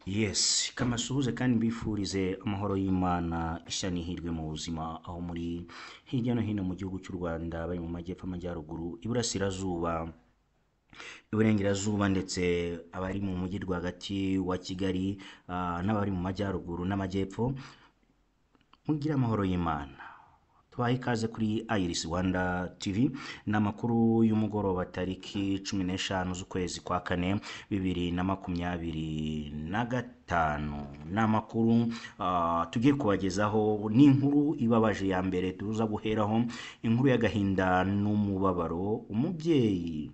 Yes, kamasuhuze kandi mbifurize amahoro y'Imana, ishya n'ihirwe mu buzima aho muri hirya no hino mu gihugu cy'u Rwanda, bari mu majyepfo, amajyaruguru, iburasirazuba, iburengerazuba, ndetse abari mu mujyi rwagati wa Kigali, n'abari mu majyaruguru n'amajyepfo, mugire amahoro y'Imana. Tubahe ikaze kuri Iris Rwanda TV ni amakuru y'umugoroba tariki 15 z'ukwezi kwa kane 2025. Ni amakuru tugiye kubagezaho, ni inkuru ibabaje ya mbere tuza guheraho, inkuru y'agahinda n'umubabaro. Umubyeyi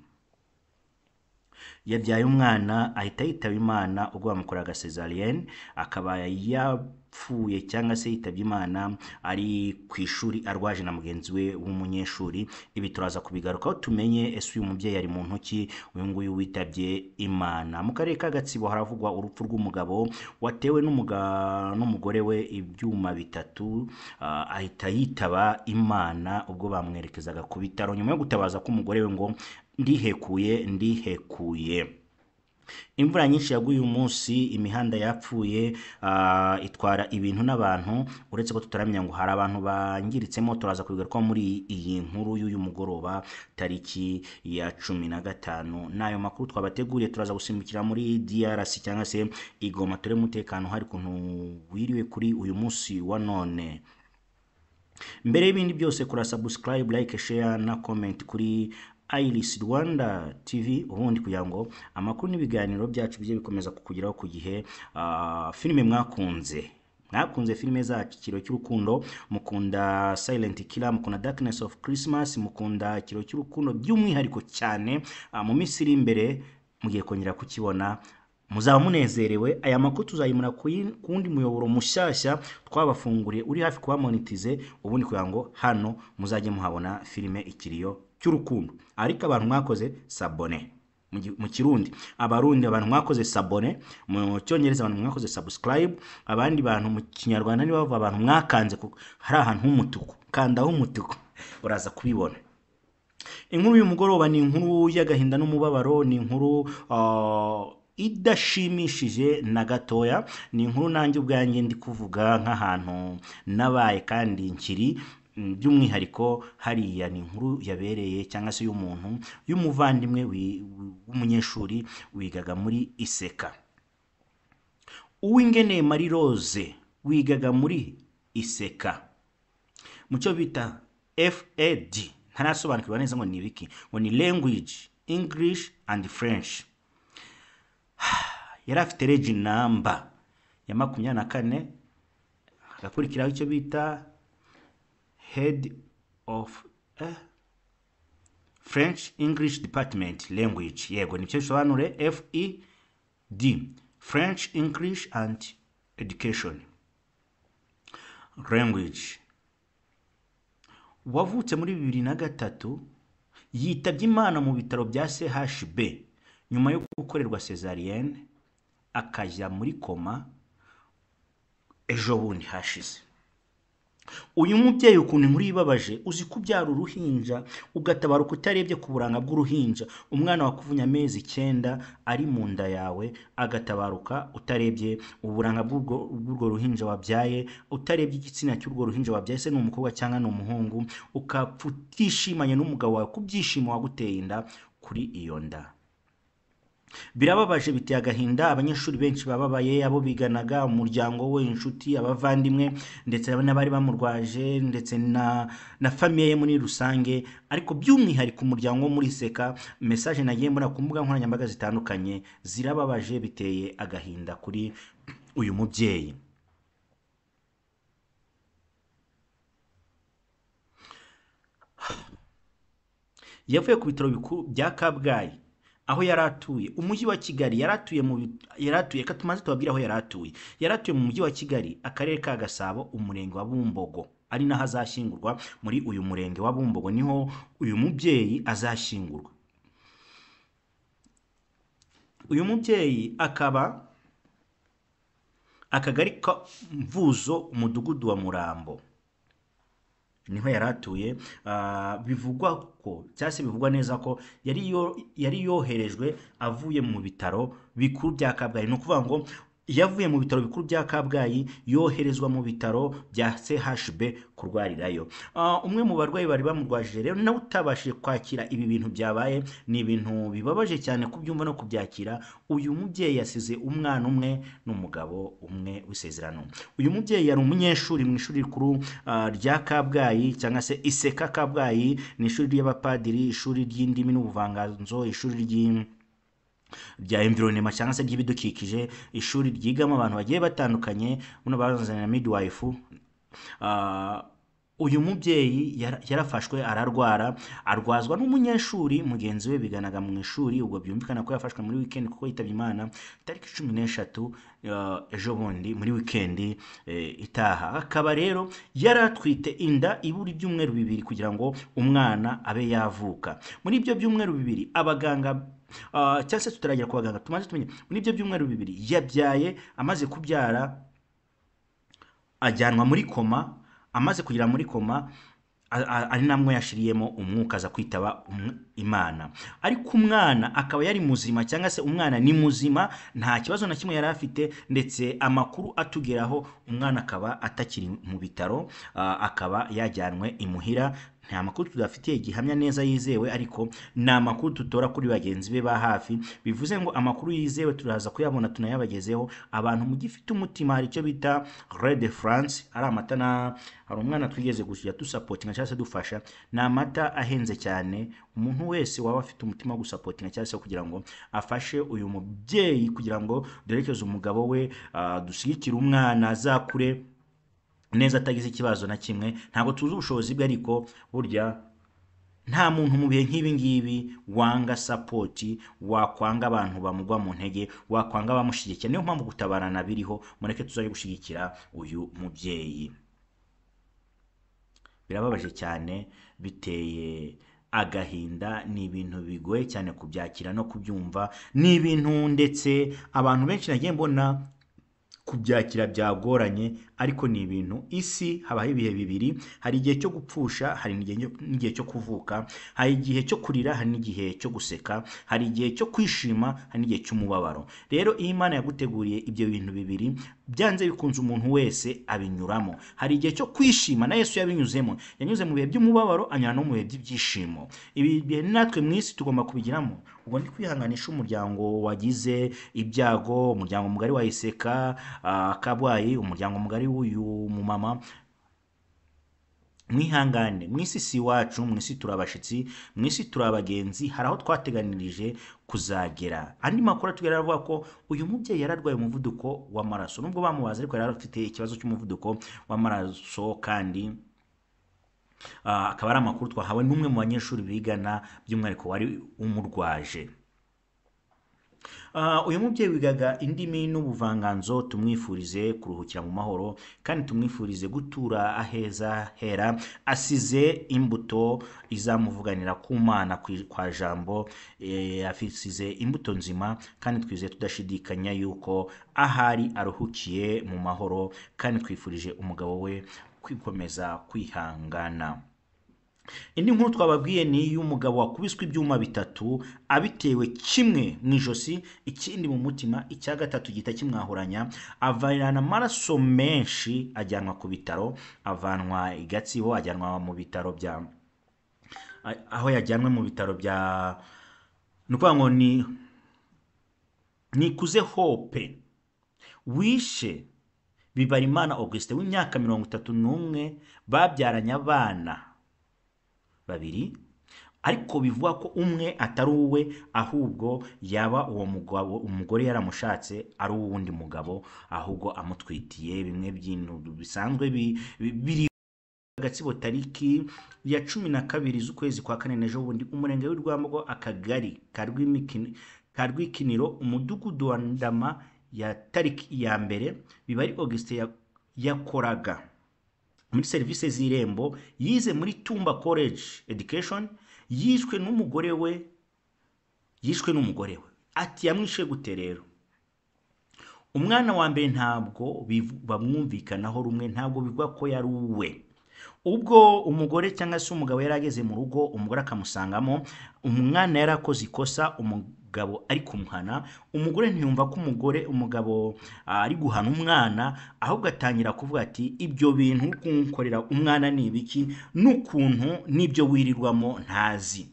yabyaye umwana ahita yitaba Imana ubwo bamukoraga cesarienne, akaba yapfuye cyangwa se yitabye Imana ari ku ishuri arwaje na mugenzi we w'umunyeshuri. Ibi turaza kubigarukaho tumenye ese uyu mubyeyi ari muntu ki, uyu nguyu witabye Imana. Mu karere ka Gatsibo haravugwa urupfu rw'umugabo watewe n'umugore we ibyuma bitatu, ahita yitaba Imana ubwo bamwerekezaga ku bitaro nyuma yo gutabaza k'umugore we ngo ndihekuye ndihekuye. Imvura nyinshi yaguye uyu munsi, imihanda yapfuye, itwara ibintu n'abantu, uretse ko tutaramenya ngo hari abantu bangiritsemo. Turaza kubigarukaho muri iyi nkuru y'uyu mugoroba tariki ya 15. N'ayo makuru twabateguriye, turaza gusimbukira muri DRC cyangwa se Igoma, turebe umutekano hari ukuntu wiriwe kuri uyu munsi wa none. Mbere y'ibindi byose, kora subscribe, like, share na comment kuri Iris Rwanda TV, ubundi kugira ngo amakuru n'ibiganiro byacu bijye bikomeza kukugeraho ku gihe. Filime mwakunze, mwakunze filime zacu Ikiriyo cy'Urukundo, mukunda Silent Killer, mukunda Darkness of Christmas, mukunda Ikiriyo cy'Urukundo by'umwihariko cyane. Mu minsi iri imbere mugiye kongera kukibona, muzaba munezerewe. Aya makuru tuzayimura ku wundi muyoboro mushyashya twabafunguriye uri hafi kuba monetize, ubundi kugira ngo hano muzajye muhabona filime Ikiriyo cy'Urukundo. Ariko abantu mwakoze s'abonner mu Kirundi, Abarundi abantu mwakoze s'abonner mu Cyongereza, abantu mwakoze subscribe, abandi bantu mu Kinyarwanda niba bavuga abantu mwakanze, hari ahantu h'umutuku, kandaho umutuku uraza kubibona. Inkuru y'umugoroba ni inkuru y'agahinda n'umubabaro, ni inkuru idashimishije na gatoya, ni inkuru nanjye ubwanjye ndi kuvuga nk'ahantu nabaye kandi nkiri, by'umwihariko hariya. Ni inkuru yabereye cyangwa se y'umuntu y'umuvandimwe w'umunyeshuri wigaga muri Iseka, Uwingeneye Marie Rose, wigaga muri Iseka mu cyo bita FAD, ntarasobanukirwa neza ngo ni ibiki, ngo ni language English and French. Yari afite reg number ya 24, hagakurikiraho icyo bita head of French English Department Language, yego nicyo bisobanure FED, French English and Education Language. Wavutse muri 2003, yitabye Imana mu bitaro bya CHB nyuma yo gukorerwa cesarienne akajya muri koma ejo bundi hashize. Uyu mubyeyi ukuntu inkuru ibabaje, uzi kubyara uruhinja ugatabaruka utarebye ku buranga bw'uruhinja, umwana wakuvunya amezi 9 ari mu nda yawe agatabaruka utarebye uburanga bw'urwo ruhinja wabyaye, utarebye igitsina cy'urwo ruhinja wabyaye, se ni umukobwa cyangwa ni umuhungu, ukapfa utishimanye n'umugabo wawe ku byishimo waguteye inda kuri iyo nda. Birababaje, biteye agahinda. Abanyeshuri benshi bababaye, abo biganaga, umuryango we, inshuti, abavandimwe, ndetse n'abari bamurwaje, ndetse na famille ye muri rusange, ariko by'umwihariko umuryango wo muri Seka. Message nagiye mbona ku mbuga nkoranyambaga zitandukanye zirababaje, biteye agahinda kuri uyu mubyeyi. Yavuye ku bitaro bikuru bya Kabgayi aho yari atuye, umujyi wa Kigali, yaratuye mu yaratuye, reka tumaze tubabwire aho yaratuye. Yaratuye mu mujyi wa Kigali, akarere ka Gasabo, umurenge wa Bumbogo, ari naho azashyingurwa. Muri uyu murenge wa Bumbogo niho uyu mubyeyi azashyingurwa. Uyu mubyeyi akaba akagari ka Mvuzo, umudugudu wa Murambo, niho yari atuye. Bivugwa ko cyangwa se bivugwa neza ko yari yoherejwe avuye mu bitaro bikuru bya Kabgayi. Ni ukuvuga ngo Yavuye mu bitaro bikuru bya Kabgayi, yoherezwa mu bitaro bya CHB kurwarirayo. Umwe mu barwayi bari bamurwajije rero nawe utabashije kwakira ibi bintu byabaye, ni ibintu bibabaje cyane kubyumva no kubyakira. Uyu mubyeyi yasize umwana umwe n'umugabo umwe w'isezerano. Uyu mubyeyi yari umunyeshuri mu ishuri rikuru rya Kabgayi cyangwa se Iseka Kabgayi, ni ishuri ry'abapadiri, ishuri ry'indimi n'ubuvanganzo, ishuri rya environment cyangwa se ry'ibidukikije, ishuri ryigamo abantu bagiye batandukanye. Buno bazanira midwife. Uyu mubyeyi yarafashwe ararwara, arwazwa n'umunyeshuri mugenzi we biganaga mu ishuri. Ubwo byumvikana ko yafashwe muri weekend, kuko yitabye Imana tariki 13, ejo bundi muri weekend itaha. Akaba rero yaratwite inda ibura ibyumweru 2 kugira ngo umwana abe yavuka. Muri ibyo byumweru 2 abaganga, cyangwa se tutaragera ku baganga, tumaze tumenye muri ibyo byumweru 2 yabyaye. Amaze kubyara ajyanwa muri koma. Amaze kugera muri koma ari namwe yashiriyemo umwuka, aza kwitaba Imana. Ariko umwana akaba yari muzima, cyangwa se umwana ni muzima, nta kibazo na kimwe yari afite. Ndetse amakuru atugeraho, umwana akaba atakiri mu bitaro, akaba yajyanwe imuhira. Nta makuru tudafitiye gihamya neza yizewe, ariko ni amakuru tutora kuri bagenzi be ba hafi. Bivuze ngo amakuru yizewe turaza kuyabona tunayabagezeho. Abantu mugifite umutima, hari icyo bita Red de France, ari amata na hari umwana twigeze gushyira dusapotinga cyangwa se dufasha, ni amata ahenze cyane. Umuntu wese waba afite umutima wo gusapotinga cyangwa se kugira ngo afashe uyu mubyeyi, kugira ngo duherekeze umugabo we, dushyigikire umwana azakure neza atagize ikibazo na kimwe. Ntabwo tuzi ubushobozi bwe, ariko burya nta muntu mu bihe nk'ibi ngibi wanga sapoti, wakwanga abantu bamugwa mu ntege, wakwanga abamushyigikira. Niyo mpamvu gutabarana biriho. Mureke tuzajye gushyigikira uyu mubyeyi. Birababaje cyane, biteye agahinda, ni ibintu bigoye cyane kubyakira no kubyumva. Ni ibintu ndetse abantu benshi nagiye mbona kubyakira byagoranye, ariko ni ibintu isi habaho ibihe bibiri: hari igihe cyo gupfusha, hari n'igihe cyo kuvuka, hari igihe cyo kurira, hari n'igihe cyo guseka, hari igihe cyo kwishima, hari n'igihe cy'umubabaro. Rero iyo Imana yaguteguriye ibyo bintu bibiri, byanze bikunze umuntu wese abinyuramo. Hari igihe cyo kwishima, na Yesu yabinyuzemo, yanyuze mu bihe by'umubabaro, anyura no mu bihe by'ibyishimo. Ibi bihe natwe mu isi tugomba kubigiramo. Ubwo ndi kwihanganisha umuryango wagize ibyago, umuryango mugari wa Iseka Kabgayi, umuryango mugari w'uyu mumama. Mwihangane, mu isi si iwacu, mu isi turi abashitsi, mu isi turi abagenzi, hari aho twateganirije kuzagera. Andi makuru atubwira avuga ko uyu mubyeyi yararwaye umuvuduko w'amaraso, nubwo bamubaza ariko yari afite ikibazo cy'umuvuduko w'amaraso, kandi akaba ari amakuru twahawe n'umwe mu banyeshuri bigana, by'umwihariko wari umurwaje. Uyu mubyeyi wigaga indimi n'ubuvanganzo, tumwifurize kuruhukira mu mahoro, kandi tumwifurize gutura aheza hera. Asize imbuto izamuvuganira ku Mana kwa Jambo, asize imbuto nzima, kandi twizeye tudashidikanya yuko ahari aruhukiye mu mahoro, kandi twifurije umugabo we kwikomeza kwihangana. Indi nkuru twababwiye ni iy'umugabo wakubiswe ibyuma 3 abitewe kimwe mu ijosi, ikindi mu mutima, icya gatatu gihita kimwahuranya, avanana amaraso menshi, ajyanwa ku bitaro, avanwa i Gatsibo ajyanwa mu bitaro bya, aho yajyanwe mu bitaro bya, ni ukuvuga ngo ni Nikuze Hope wishe Bibarimana Augustin w'imyaka 31, babyaranye abana 2, ariko bivugwa ko umwe atari uwe, ahubwo yaba uwo mugabo umugore yaramushatse ari uwundi mugabo, ahubwo amutwitiye bimwe by'intu bisanzwe biri Gatsibo. Tariki ya 12 z'ukwezi kwa kane n'ejo bundi, umurenge w'Urwambogo, akagari ka Rwikiniro, umudugudu wa Ndama ya tariki ya 1, Bibari Augustin yakoraga muri serivisi z'Irembo, yize muri Tumba College Education, yishwe n'umugore we. Yishwe n'umugore we. Ati yamwishe gute rero? Umwana wa mbere ntabwo bamwumvikanaho rumwe, ntabwo bivugwa ko yari uwe. Ubwo umugore cyangwa se umugabo yari ageze mu rugo, umugore akamusangamo, umwana yarakoze ikosa, umugabo umugabo ari kumuhana. Umugore ntiyumva ko umugabo ari guhana umwana, ahubwo atangira kuvuga ati ibyo bintu kunkorera umwana ni ibiki, n'ukuntu n'ibyo wirirwamo ntazi.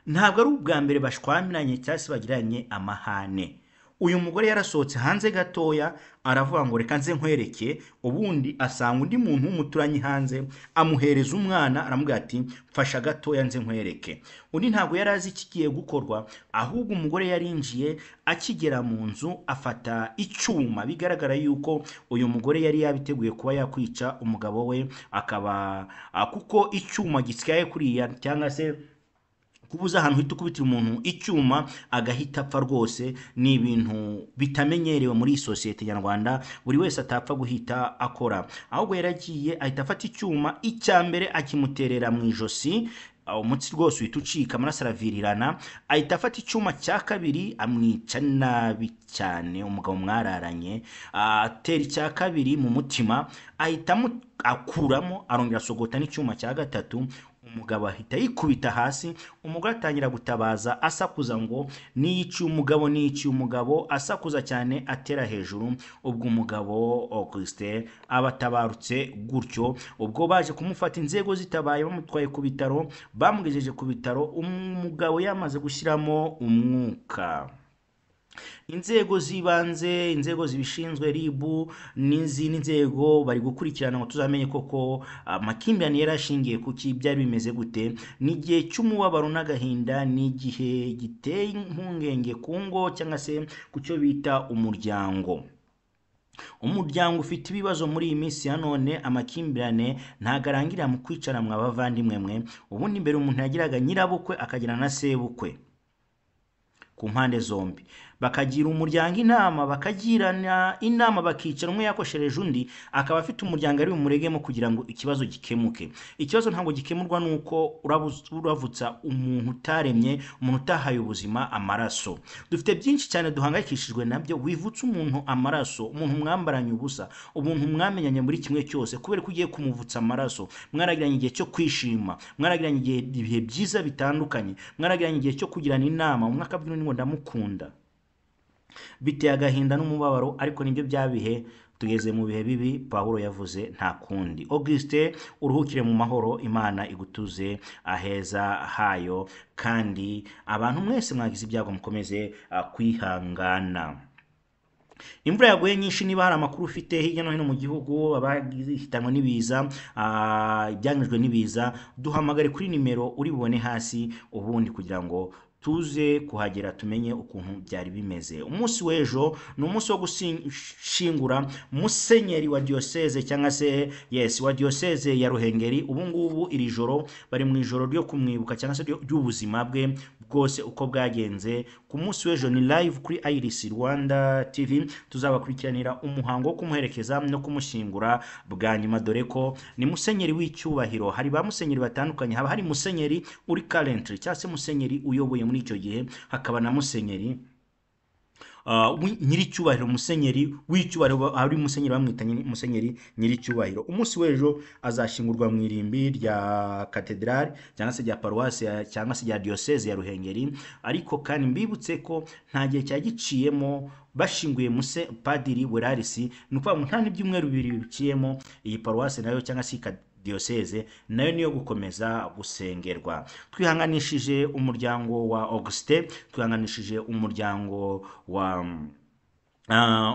Ntabwo ari ubwa mbere bashwamiranye cyangwa se bagiranye amahane. Uyu mugore yarasohotse hanze gatoya aravuga ngo reka nze nkwereke, ubundi asanga undi muntu w'umuturanyi hanze amuhereza umwana aramubwira ati mfasha gatoya nze nkwereke. Undi ntabwo yari azi ikigiye gukorwa, ahubwo umugore yarinjiye akigera mu nzu afata icyuma. Bigaragara yuko uyu mugore yari yabiteguye kuba yakwica umugabo we, akaba kuko icyuma gityaye kuriya cyangwa se kubuza ahantu uhita ukubitira umuntu icyuma agahita apfa rwose, ni ibintu bitamenyerewe muri iyi sosiyete nyarwanda, buri wese atapfa guhita akora. Ahubwo yaragiye ahita afata icyuma, icya mbere akimuterera mu ijosi, umutsi rwose uhita ucika, amaraso aravirirana. Ahita afata icyuma cya kabiri amwica nabi cyane umugabo mwararanye, atera icya kabiri mu mutima, ahita akuramo, arongera asogota n'icyuma cya gatatu. Umugabo ahita yikubita hasi, umugore atangira gutabaza asakuza ngo niyiciye umugabo, niyiciye umugabo, asakuza cyane atera hejuru. Ubwo umugabo Augustin abatabarutse gutyo. Ubwo baje kumufata inzego zitabaye, bamutwaye ku bitaro, bamugejeje ku bitaro umugabo yamaze gushyiramo umwuka. Inzego z'ibanze, inzego zibishinzwe, RIB n'izindi nzego bari gukurikirana ngo tuzamenye koko amakimbirane yari ashingiye kuki, byari bimeze gute. Ni igihe cy'umubabaro n'agahinda, ni igihe giteye impungenge ku ngo cyangwa se ku cyo bita umuryango. Umuryango ufite ibibazo muri iyi minsi ya none, amakimbirane ntago arangirira mu kwicara mwa bavandimwe mwe. Ubundi mbere umuntu yagiraga nyirabukwe akagira na sebukwe ku mpande zombi, bakagira umuryango inama, bakagirana inama, bakicara, umwe yakoshereje undi akaba afite umuryango ari bumuregemo kugira ngo ikibazo gikemuke. Ikibazo ntabwo gikemurwa nuko uravutsa umuntu utaremye, umuntu utahaye ubuzima amaraso. Dufite byinshi cyane duhangayikishijwe nabyo. Wivutsa umuntu amaraso, umuntu mwambaranye ubusa, umuntu mwamenyanye muri kimwe cyose, kubera ko ugiye kumuvutsa amaraso. Mwaragiranye igihe cyo kwishima, mwaragiranye ibihe byiza bitandukanye, mwaragiranye igihe cyo kugirana inama, umwe akabwira undi ngo ndamukunda. Biteye agahinda n'umubabaro, ariko nibyo bya bihe tugeze mu bihe bibi Pawulo yavuze nta kundi. Augustin, uruhukire mu mahoro, Imana igutuze aheza hayo, kandi abantu mwese mwagize ibyago mukomeze kwihangana. Imvura yaguye nyinshi, niba hari amakuru ufite hirya no hino mu gihugu abahitanwe n'ibiza, ibyangijwe n'ibiza, duhamagare kuri nimero uri bubone hasi, ubundi kugira ngo tuze kuhagera tumenye ukuntu byari bimeze. Umunsi w'ejo ni umunsi wo gushingura musenyeri wa diocese cyangwa se yes wa diocese ya Ruhengeri. Ubu ngubu iri joro bari mu ijoro ryo kumwibuka cyangwa se ry'ubuzima bwe bwose uko bwagenze. Ku munsi w'ejo ni live kuri Iris Rwanda TV, tuzabakurikiranira umuhango wo kumuherekeza no kumushyingura bwa nyuma, dore ko ni musenyeri w'icyubahiro. Hari ba musenyeri batandukanye, haba hari musenyeri uri currently cyangwa se musenyeri uyoboye muri icyo gihe, hakaba na musenyeri nyiricyubahiro, musenyeri w'icyubahiro, hari musenyeri bamwita musenyeri nyiricyubahiro. Umunsi w'ejo azashyingurwa mu irimbi rya katedrali cyangwa se rya paruwasi cyangwa se rya diocese ya Ruhengeri. Ariko kandi mbibutse ko nta gihe cyagiciyemo bashinguye muse padiri Werarisi, ni ukuvuga ngo nta n'ibyumweru bibiri biciyemo iyi paruwasi nayo cyangwa se diocese nayo niyo gukomeza gusengerwa. Twihanganishije umuryango wa Augustin, twihanganishije umuryango wa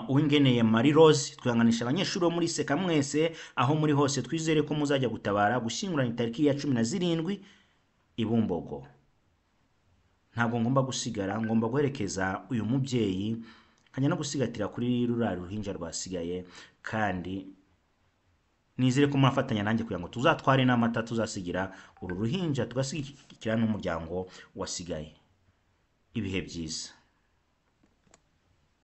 Uwingeneye Marie Rose, twihanganisha abanyeshuri bo muri Seka mwese aho muri hose. Twizere ko muzajya gutabara gushyingurana itariki ya 17 i Bumbogo. Ntabwo ngomba gusigara, ngomba guherekeza uyu mubyeyi nkajya no gusigatira kuri ruriya ruhinja rwasigaye, kandi nizere ko murafatanya nanjye kugira ngo tuzatware n'amata tuzasigira uru ruhinja, tugasigikira n'umuryango wasigaye. Ibihe byiza.